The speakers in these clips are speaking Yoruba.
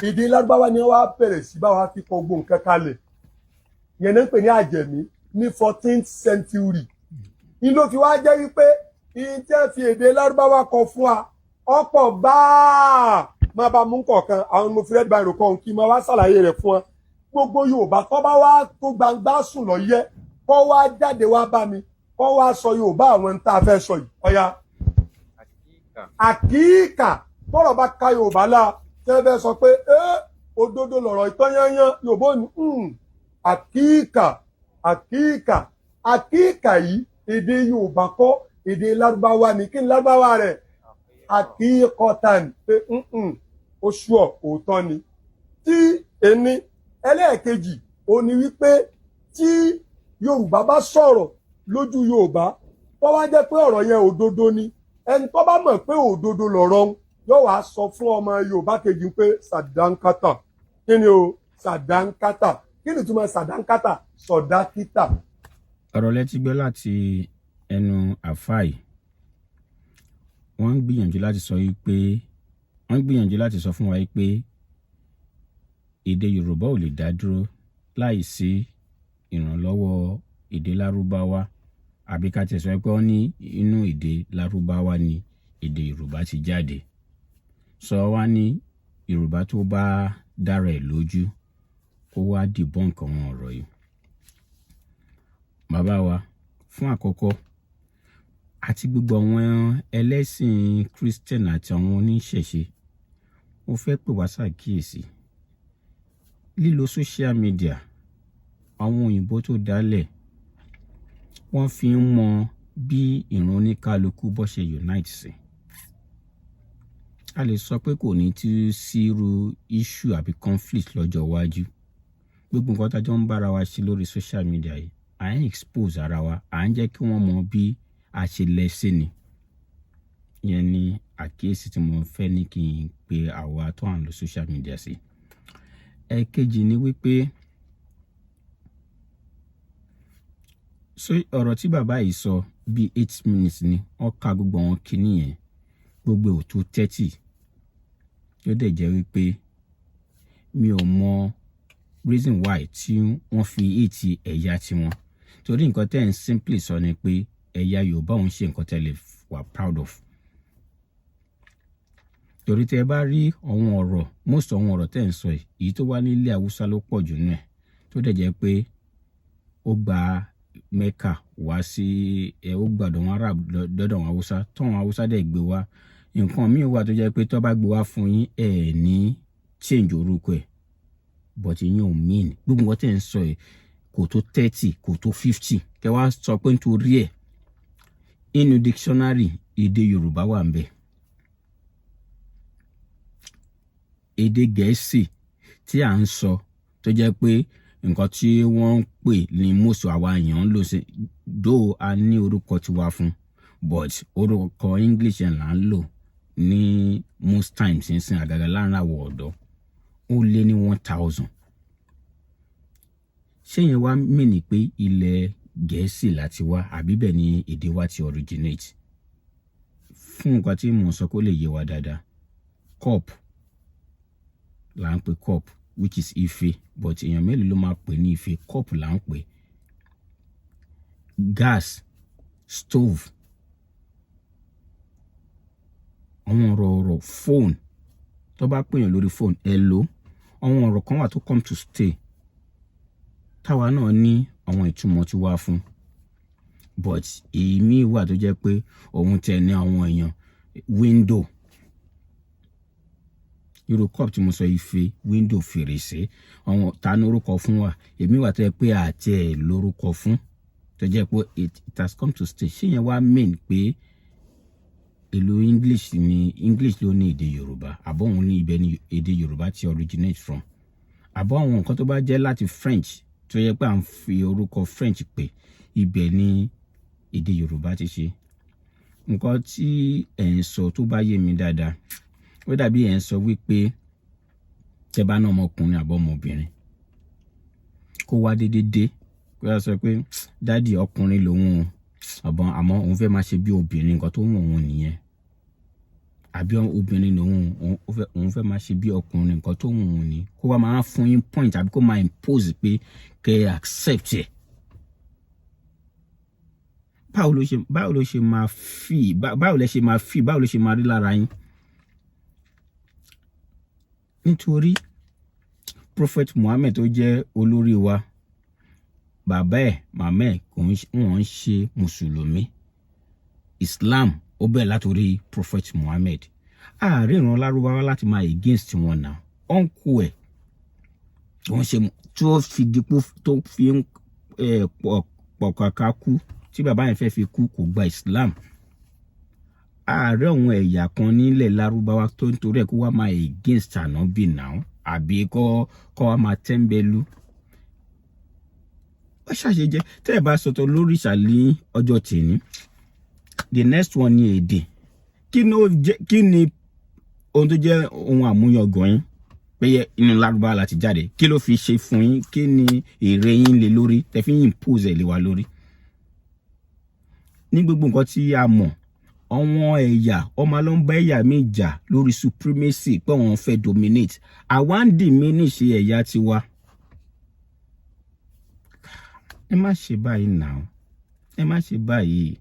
Èdè Lárúbáwá ni wọ́n á bẹ̀rẹ̀ sí bá wa fi kọ gbogbo nǹkan kalẹ̀. Yẹn náà ń pè ní àjẹmí ní 14th century. Ní ló fi wá jẹ́ wípé ìyẹn tí wọ́n fi èdè Lárúbáwá kọ fún wa ọ̀pọ̀ gbáà. Máa bá mú kọ̀ọ̀kan àwọn mo fi red biro kan kí n máa wá ṣàlàyé rẹ̀ fún wa. Gbogbo Yorùbá tó bá wá tó gbangba sùn lọ yẹ kó wá jáde wá bá mi, kó wá sọ Yorùbá àwọn tá a fẹ́ sọ yìí. Ọ̀ya. Àkíkà. Àkíkà, bọ́rọ̀ bá ka Yorùbá la tẹ́ fẹ́ sọ pé ẹ́ òdodo lọ̀rọ̀ ìtàn yányán, Yorùbá ò ní àkíkà. Àkíkà, àkíkà yìí, èdè Yorùbá kọ́, èdè Lárúbáwá ni. Kí ni Lárúbáwá rẹ̀? Àkíkọ̀tàn, pé ó ṣùọ̀ òótọ́ ni. Tí ẹni ẹlẹ́ẹ̀kejì ó ní wípé tí Yorùbá bá sọ̀rọ̀ lójú Yorùbá, tó wá jẹ́ pé ọ̀rọ̀ yẹn òdodo ni, ẹni tó bá mọ̀ pé òdodo lọ̀rọ̀ ń yóò wá sọ fún ọmọ Yorùbá kejì pé sàdánkátà. Kí ni o? Sàdánkátà. Kí ni ìtumọ̀ sàdánkátà? Sọ̀dákítà. Ọ̀rọ̀ lẹ ti gbọ́ láti ẹnu àfáà yìí. Wọ́n ń gbìyànjú láti sọ yìí pé, wọ́n ń gbìyànjú láti sọ fún wa yìí pé èdè Yorùbá ò lè dá dúró láì sí ìrànlọ́wọ́ èdè Lárúbáwá, àbí ká tiẹ̀ sọ pé wọ́n ní inú èdè Lárúbáwá ni èdè Yorùbá ti jáde. Sọ wá ní Yorùbá tó bá dára ẹ̀ lójú, kó wá debunk àwọn ọ̀rọ̀ yìí. Bàbá wa, fún àkọ́kọ́, àti gbogbo àwọn ẹlẹ́sìn Christian àti àwọn oníṣẹ̀ṣe, mo fẹ́ pè wá ṣàkíyèsí lílo social media. Àwọn òyìnbó tó dálẹ̀, wọ́n fi ń mọ bí ìran oníkálukú bó ṣe unite sí. A lè sọ pé kò ní tí sírú issue àbí conflict lọ́jọ́ iwájú. Gbogbo nǹkan tá a jọ ń bára wa ṣe lórí social media yìí, à ń expose ara wa, à ń jẹ́ kí wọ́n mọ bí a ṣe lẹ́sìn ni. Ìyẹn ni àkíyèsí tí mo fẹ́ ní kí n pe àwa tó à ń lo social media sí. Ẹ̀kejì ni wípé so ọ̀rọ̀ tí bàbá yìí sọ bí 8 minutes ni wọ́n ka gbogbo àwọn kinní yẹn, gbogbo ò tó 30. Ó dẹ̀ jẹ́ wípé mi ò mọ reason why tí wọ́n fi hate ẹ̀yà tiwọn, torí nǹkan tẹ́ ń simply sọ ni pé ẹ̀yà Yorùbá òun ṣe nǹkan tẹ́ lè wà proud of. Torí tẹ́ ẹ bá rí àwọn ọ̀rọ̀, most àwọn ọ̀rọ̀ tẹ́ ń sọ yìí, èyí tó wá nílé Haúsá ló pọ̀ jù nínú ẹ̀, tó dẹ̀ jẹ́ pé ó gba Mecca wá sí ẹ, ó gbàdọ̀ wọn Arab dọ́dọ̀ àwọn Haúsá, tọ́wọn Haúsá dẹ̀ gbé wá. Nǹkan míì wà tó jẹ́ pé tó bá gbé wá fún yín, ẹ̀ ní change orúkọ ẹ̀, but ìyẹn ò mean gbogbo nǹkan tẹ́ ń sọ yìí kò tó 30, kò tó 50. Kẹ́ wá sọ pé nítorí ẹ̀, inú dictionary èdè Yorùbá wà ń bẹ̀, èdè Gẹ̀ẹ́sì tí à ń sọ, tó jẹ́ pé nǹkan tí wọ́n ń pè ní most àwa èèyàn ń lò sí dó, a ní orúkọ tiwa fún, but orúkọ English yẹn là ń lò ní most times nísìn, àgàgà láàrin àwọ̀ ọ̀dọ́, ó lé ní 1,000. Ṣé yẹn wá mean pé ilẹ̀ Gẹ̀ẹ́sì láti wá, àbí bẹ́ẹ̀ ni èdè wa ti originate? Fún nǹkan tí mò ń sọ kó lè yé wa dáadáa, cup là ń pè cup, which is ife, but èèyàn mélòó ló máa pè ní ife? Cup là ń pè. Gas stove, àwọn ọ̀rọ̀ phone, tó bá pèèyàn lórí phone, hello, àwọn ọ̀rọ̀ kan wà tó come to stay, táwa náà ní àwọn ìtumọ̀ tí wá fún, but èmi wà tó jẹ́ pé òun tẹ̀ ní àwọn èèyàn. Window, irú cup tí mo sọ, ife, window, fèrèsé, àwọn ta ní orúkọ fún wa. Èmi wà tó jẹ́ pé àti ẹ̀ lórúkọ fún, tó jẹ́ pé it has come to stay. Ṣé yẹn wá mean pé ìlú English ni, English ló ní èdè Yorùbá, àbọ̀ òun ní ibẹ̀ ní èdè Yorùbá ti originate from, àbọ̀ àwọn nǹkan tó bá jẹ́ láti French, tó yẹ pé à ń fi orúkọ French pè, ibẹ̀ ní èdè Yorùbá ti ṣe? Nǹkan tí ẹ̀ ń sọ, tó bá yé mi dáadáa, ó dàbí ẹ̀ ń sọ wípé tẹ́ bá ná ọmọkùnrin àbọ̀ ọmọbìnrin, kó wá déédéé dé, kó yá sọ pé daddy, ọkùnrin lòun o, àbọ̀ àmọ́ òun fẹ́ máa ṣe bí obìnrin, nǹkan tó wù òun nìyẹn. Àbí obìnrin lòun, òun fẹ́ máa ṣe bí ọkùnrin, nǹkan tó wù ú ni kó wá máa fún yín point àbí kó máa impose pé kẹ́ ẹ accept ẹ̀. Báwo ló ṣe máa fi, báwo lẹ ṣe máa fi, báwo ló ṣe máa rí lára yín? Nítorí Prophet Muhammad tó jẹ́ olórí wa, bàbá ẹ̀, màmá ẹ̀ kò ń wọ́n ń ṣe mùsùlùmí. Islam ó bẹ̀rẹ̀ látòrí Prophet Muhammad. Ààrẹ ìran Lárúbáwá láti máa against wọn náà. Uncle ẹ̀ wọ́n ṣe tí ó fi dípò tó fi ń pọ̀kàkà kú, tí bàbá yẹn fẹ́ fi kú, kò gba Islam. Ààrẹ òun ẹ̀yà kan nílẹ̀ Lárúbáwá tó ń torí ẹ̀ kó wá máa against ànábì náà, àbí kọ́ wá máa tẹ́ńbẹ́lú. Ó ṣàṣejẹ tẹ́ ẹ bá sọ̀tọ̀ lórí ìṣàlẹ̀ ọjọ́ tèmi. The next one ni èdè. Kí ni ó jẹ́, kí ni ohun tó jẹ́ ohun àmúyangàn yín pé inú Lárúbáwá láti jáde? Kí ló fi ṣe fún yín? Kí ni èrè yín lé lórí tẹ́ fi ń impose ẹ̀ lé wa lórí? Ní gbogbo nǹkan tí a mọ̀, àwọn ẹ̀yà ọmọ ló ń bá ẹ̀yà míì jà lórí supremacy pé wọ́n fẹ́ dominate. Àwa ń diminish ẹ̀yà tiwa. Ẹ má ṣe báyìí náà, ẹ má ṣe báyìí.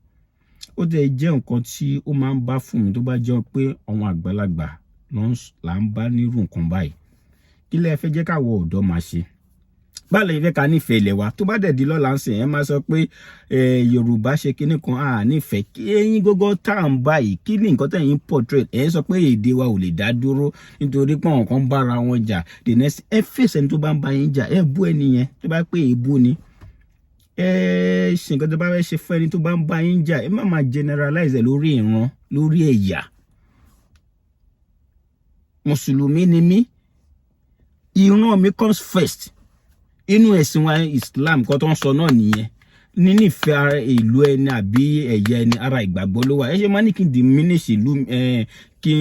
Ó dẹ̀ jẹ́ nǹkan tí ó máa ń bá fún mi tó bá jẹ́ pé àwọn àgbàlagbà là ń bá nírú nǹkan báyìí. Kí lẹ fẹ́ jẹ́ káwọ ọ̀dọ́ máa ṣe? Báwo lẹ fẹ́ ká nífẹ̀ẹ́ ilẹ̀ wa? Tó bá dẹ̀ di lọ́la ń sìn, ẹ máa sọ pé Yorùbá ṣe kinní kan, à nífẹ̀ẹ́ kí eyín gógó tá à ń báyìí. Kí ni nǹkan tẹ̀yìn portrait? Ẹ̀ sọ pé èdè wa ò lè dá dúró nítorí pé àwọn kan bára wọn jà. The next, ẹ fèsì ẹni tó bá ń bá yín jà, ẹ bú ẹni yẹn. Tó bá pé èébú ni, ẹ ṣe nǹkan tó bá fẹ́ ṣe fún ẹni tó bá ń bá yín jà. Ẹ má máa generalize ẹ lórí ìran, lórí ẹ̀yà. Mùsùlùmí ni mí, ìran mi comes first inú ẹ̀sìn wa Islam. Kan tó ń sọ náà nìyẹn. Nínífẹ̀ẹ́ ara ìlú ẹni àbí ẹ̀yà ẹni, ara ìgbàgbọ́ ló wà. Ẹ ṣe máa ní kí n diminish ìlú, kí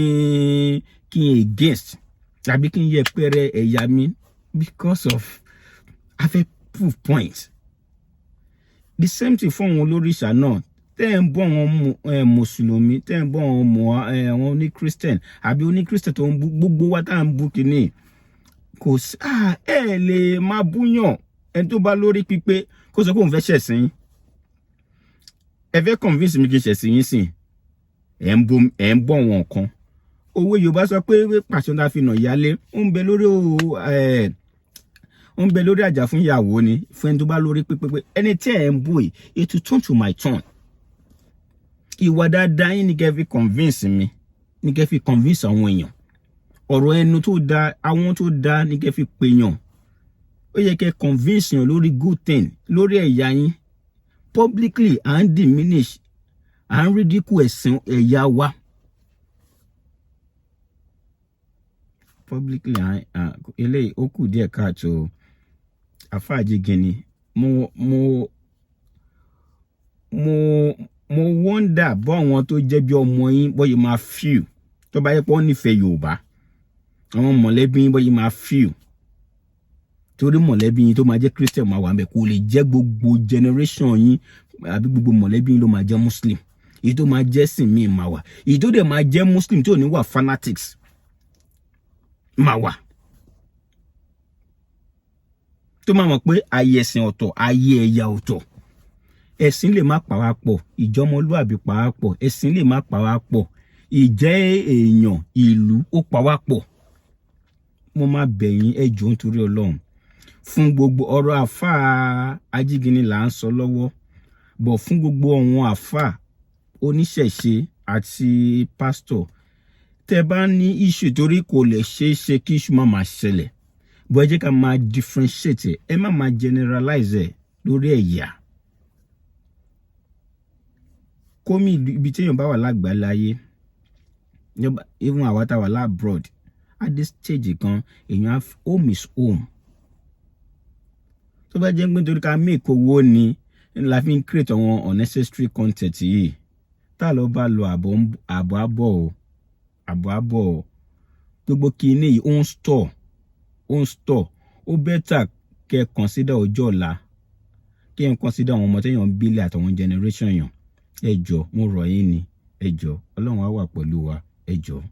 n against tàbí kí n yẹpẹrẹ ẹ̀yà mi because of a fẹ́ prove point. The same thing fún àwọn olórìṣà náà tẹ́ ẹ̀ ń bọ́ àwọn mùsùlùmí, tẹ́ ẹ̀ ń bọ́ àwọn àwọn oní Christian àbí oní Christian tó ń bú gbogbo wa tá à ń bú kínní. Kò sí, ẹ lè máa búyàn. Ẹni tó bá lórí pípé kó sọ pé òun fẹ́ ṣẹ̀sìn yín, ẹ fẹ́ convince mi kí n ṣẹ̀sìn yín sìn. Ẹ̀ ń bọ̀ wọn kan. Òwe Yorùbá sọ pé pàṣẹ tá a fi nà ìyálé, ó ń bẹ lórí ẹ, ó ń bẹ lórí àjà fún ìyàwó ni. Fún ẹni tó bá lórí pípé, ẹni tí ẹ̀ ń bù yìí, it will turn to my turn. Ìwà dáadáa yín ni kẹ́ fi convince mi, ni kẹ́ fi convince àwọn èèyàn. Ọ̀rọ̀ ẹnu tó da, àwọn tó da ni kẹ́ fi pèèyàn. Ó yẹ kẹ́ convince yàn lórí good thing, lórí ẹ̀yà yín. Publicly, à ń diminish, à ń ridicule ẹ̀sìn ẹ̀yà wa publicly. Eléyìí ó kù díẹ̀ káàtó. Àfáàjì gini, mo wonder bọ́ àwọn tó jẹ́ bí ọmọ yín bọ́yìí máa feel tó bá yẹ pé wọ́n nífẹ̀ẹ́ Yorùbá. Àwọn mọ̀lẹ́bí yín bọ́yìí máa feel, torí mọ̀lẹ́bí yín tó máa jẹ́ Christian máa wà ń bẹ̀. Kò lè jẹ́ gbogbo generation yín àbí gbogbo mọ̀lẹ́bí yín ló máa jẹ́ Muslim. Èyí tó máa jẹ́ sìn míì máa wà, èyí tó dẹ̀ máa jẹ́ Muslim tí ò ní wà fanatics máa wà, tó máa mọ̀ pé ayé ẹ̀sìn ọ̀tọ̀, ayé ẹ̀yà ọ̀tọ̀. Ẹ̀sìn lè má pa wá pọ̀, ìjọmọlúàbí pa wá pọ̀. Ẹ̀sìn lè má pa wá pọ̀, ìjẹ́ èèyàn ìlú ó pa wá pọ̀. Mo máa bẹ̀ yín, ẹ jọ̀ọ́, nítorí Ọlọ́run. Fún gbogbo ọ̀rọ̀ àáfàá Ajígini là ń sọ lọ́wọ́ bọ̀, fún gbogbo àwọn àáfàá oníṣẹ̀ṣe àti pásítọ̀ tẹ́ bá ní issue, torí kò lè ṣeé ṣe kí issue má máa ṣẹlẹ̀ bọ́, ẹ jẹ́ ká máa differentiate ẹ, má máa generalize ẹ lórí ẹ̀yà. Kómi ibi téèyàn bá wà lágbàláyé, even àwa tá wà l'abroad, at this stage kan, èèyàn, home is home. Tó bá jẹ́ pé nítorí ká make owó ni la fi ń create àwọn unnecessary content yìí, tá ló bá lọ, àbọ̀ àbọ̀ o, àbọ̀ àbọ̀ o. Gbogbo kinní yìí ó ń store, ó ń store. Ó better kẹ́ consider ọjọ́ ọ̀la, kí ẹ consider àwọn ọmọ téèyàn ń bílẹ̀ àtàwọn generation yàn. Ẹ jọ̀ọ́, mo rọ̀ yín ni, ẹ jọ̀ọ́. Ọlọ́run á wà pẹ̀lú wa. Ẹ jọ̀ọ́.